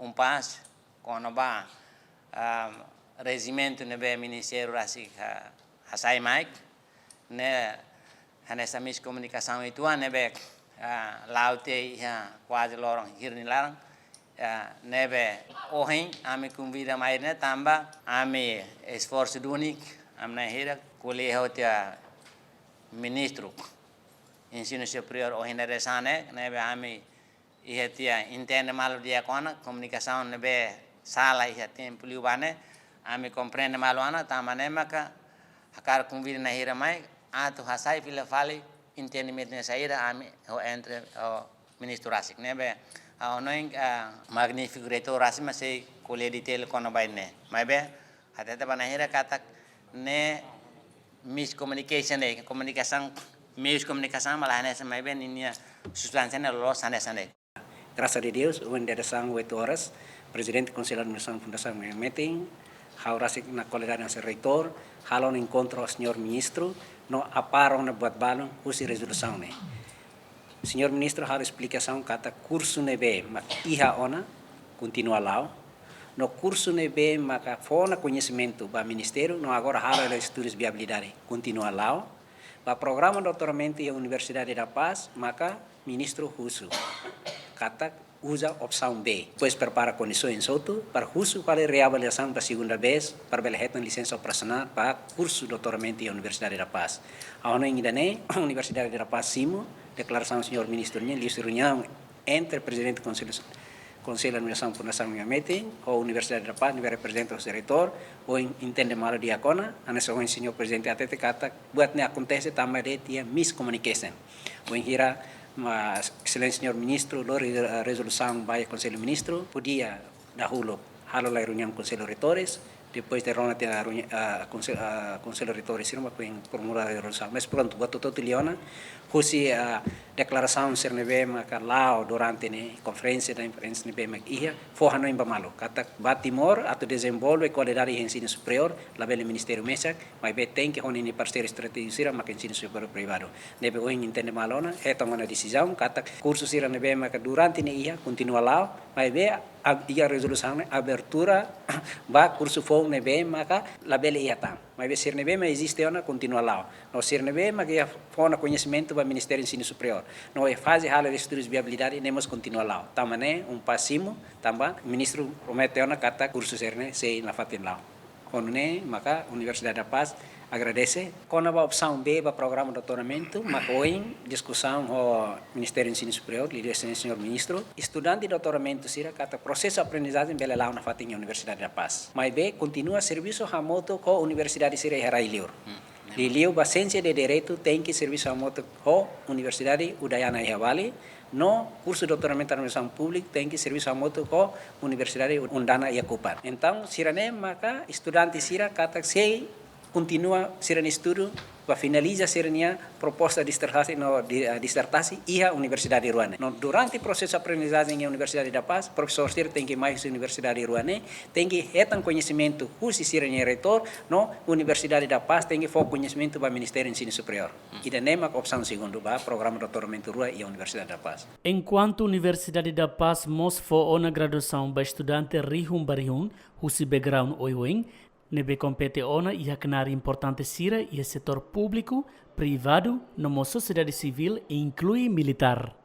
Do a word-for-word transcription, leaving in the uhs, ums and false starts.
UNPAZ, kona-ba, ah, rejimentu ne'ebé ministériu rasik ha-, hasai mai, ne'e hanesan miskomunikasaun uitoan ne'ebé, ah, la'o tiha iha kuaze loron hirak nia laran, ah, ne'ebé ohin ami konvida mai ne'e tanba ami esforsu duni, ami na'in hira ko'alia ho tiha ministru ensinu superiór ohin dadeer-saan ne'e, ne'ebé ami iha tiha entende malu di'ak ona, komunikasaun ne'ebé sala iha tempu liubá ne'e, ami komprende malu ona, tanba ne'e maka hakarak konvida na'in hira mai, atu hasai fila fali entendimentu ne'e saida ami ho entre ho ministru rasik ne'ebé, ah, ha'u hanoin, ah, magnífiku reitór rasik mak sei ko'alia detail kona-ba ne'e. Maibé, hatete ba na'in hira katak ne'e miscommunication de'it, komunikasaun, meius komunikasaun mak la hanesan, maibé ninia substánsia ne'e loloos hanesan de'it. Graças a Deus, ohin dadeer-saan oito horas, Prezidente Konsellu Administrasaun Fundasaun Metin, ha'u rasik na kualidade hanesan reitór, halo ona enkontru ho señór ministru, no apara ona buat balun husi rezolusaun ne'e. Señór ministru halo esplikasaun katak kursu ne'ebé mak iha ona, kontinua la'o, no kursu ne'ebé maka fó ona koñesimentu ba ministériu, no agora halo hela estudu viabilidade, kontinua la'o. Ba programa doutoramentu iha Universidade da Paz, maka ministru husu katak uza opsaun B. Depois prepara kondisoens hotu para husu fali reavaliasaun ba segunda vez, para bele hetan lisensa operasionál ba kursu doutoramentu iha Universidade da Paz. Ha'u hanoin ida-ne'e, Universidade da Paz simu deklarasaun señór ministru nian, liuhusi reuniaun entre Prezidente Konsellu, Konsellu Administrasaun Fundasaun Metin ho Universidade da Paz, ne'ebé reprezenta husi reitór, ohin entende malu di'ak ona, hanesan ohin señór Prezidente hatete katak buat ne'e akontese tanba de'it iha miscommunication. Ohin hira, mas, Exelénsia señór ministru lori, eh, rezolusaun ba iha Konsellu Ministru, podia dahuluk halo lai reuniaun Konsellu Reitores, depois de rona tiha reuni-, ah, Konse-, ah, Konsellu Reitores sira mak ohin promulga rezolusaun. Mas prontu, buat hotu-hotu liu ona, husi, ah, deklarasaun sira ne'ebé maka la'o durante ne'e, konferénsia da imprensa ne'ebé mak iha, fó hanoin ba malu katak ba Timor atu dezenvolve kualidade ensinu superiór, labele ministériu mesak, maibé tenke ho ninia parseiru estratéjiku sira maka ensinu superiór privadu. Ne'ebé ohin entende malu ona, hetan ona desizaun katak kursu sira ne'ebé maka durante ne'e iha, kontinua la'o, maibé ab-, iha rezolusaun ne'e abertura ba kursu foun ne'ebé maka labele iha tan. Maibé sira ne'ebé mak eziste ona, kontinua la'o. No sira ne'ebé maka iha fó ona koñesimentu ba Ministériu Ensinu Superiór, no iha faze halo estudu viabilidade, ne'e mós kontinua la'o. Tanba ne'e UNPAZ simu, tanba ministru promete ona katak kursu sira-ne'e sei nafatin la'o. Ho nune'e maka Universidade da Paz agradese. Kona-ba opsaun B ba programa doutoramentu, maka ohin diskusaun ho Ministériu Ensinu Superiór, liuliu señór ministru, estudante doutoramentu sira katak prosesu aprendizajen bele la'o nafatin iha Universidade da Paz. Maibé kontinua servisu hamutuk ho universidade sira iha rai-liur. Hmm. Liuliu ba siénsia de direitu tenke servisu hamutuk ho Universidade Udayana iha Bali, no kursu doutoramentu administrasaun públika tenke servisu hamutuk ho Universidade Undana iha Kupang. Entaun, sira-ne'e maka estudante sira katak sei kontinua sira-nia estudu, ba finaliza sira-nia proposta disertasi no di-, eh, disertasi iha universidade rua ne'e. No durante prosesu aprendizajen iha Universidade da Paz, profesór sira tenke mai husi universidade rua ne'e, tenke hetan koñesimentu husi sira-nia reitór, no Universidade da Paz tenke fó koñesimentu ba Ministériu Ensinu Superiór. Ida-ne'e mak opsaun segundu ba programa doutoramentu rua iha Universidade da Paz. Enkuantu Universidade da Paz mós fó ona graduasaun ba estudante rihun ba rihun, husi background oioin, ne'ebé kompete ona iha knaar importante sira iha setór públiku, privadu, no mós sosiedade sivíl, inklui militár.